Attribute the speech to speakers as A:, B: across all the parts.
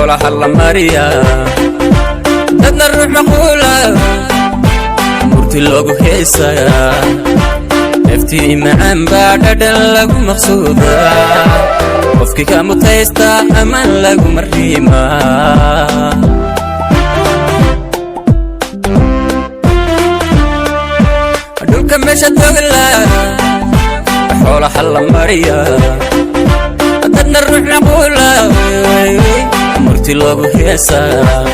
A: Xoolaha la mariya, dadna ruux maquula murti loogu heesayaa. Naftii macaan baa dhadhan lagu maqsuudaa, qofkii ka mutaysta amaan laguma riimaa. Dhulka meesha dogla, xoolaha la mariya, dadna ruux maquula murti loogu heesaa.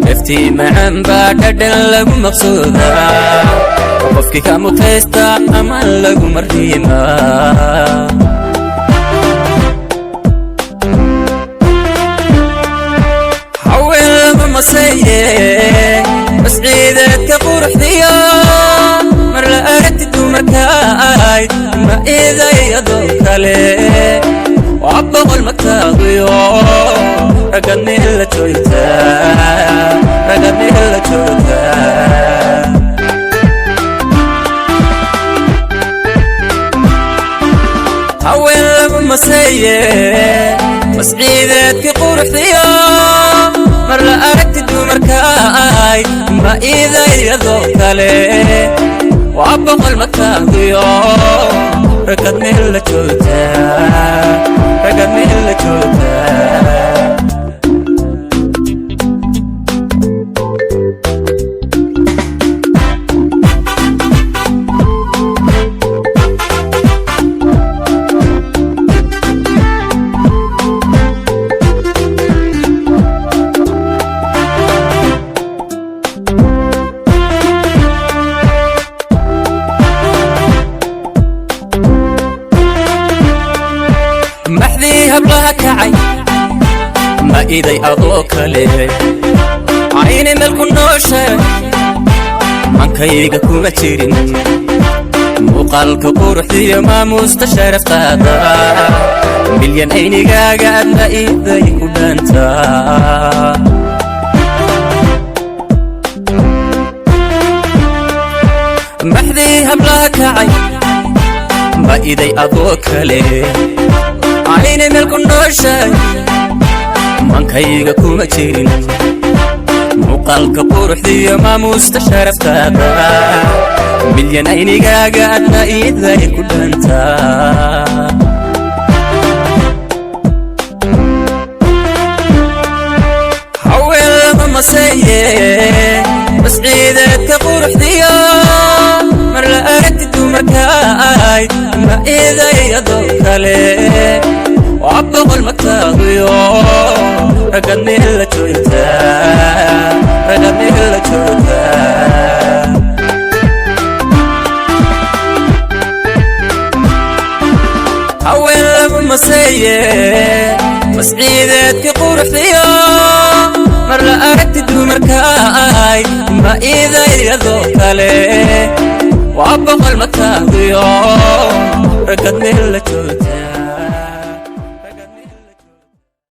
A: Naftii macaan baa dhadhan lagu maqsuudaa, qofkii ka mutaysta amaan laguma riimaa. Haween lama maseeye, masciideedka quruxdiyo mar la aragti dumarkaay ma iidayadoo kale. Waa boqol magtaaqiyo ragad meel la joogtaa, ragad meel la joogtaa. Haween lama maseeye, masciideedki quruxdiyo mar la aragti dumarkaay ma iidayadoo kale. Waa boqol magtaaqiyo ragad meel la joogtaa, ragad meel la joogtaa. Maxdii hablaha kacay ma iday adoo kale, cayni meel ku nooshe mankayga kuma jirin. Muuqaalka quruxdiyo maamuusta sharaftaada, milyan aynigaaga adna iday ku dhaantaa. Maxdii hablaha kacay ma iday adoo kale, cayni meel ku nooshay mankayga kuma jirin. Muuqaalka quruxdiyo maamuusta sharaftaada, milyan aynigaaga adna iday ku dhaantaa. Haween lama maseeye, masciideedka quruxdiyo mar la aragti dumarkaay ma iidayadoo kale. Waa boqol magtaaqiyo ragad meel la joogtaa, ragad meel la joogtaa. Haween lama maseeye, masciideedki quruxdiyo mar la aragti dumarkaay ma iidayadoo kale. Waa boqol magtaaqiyo ragad meel la joogtaa.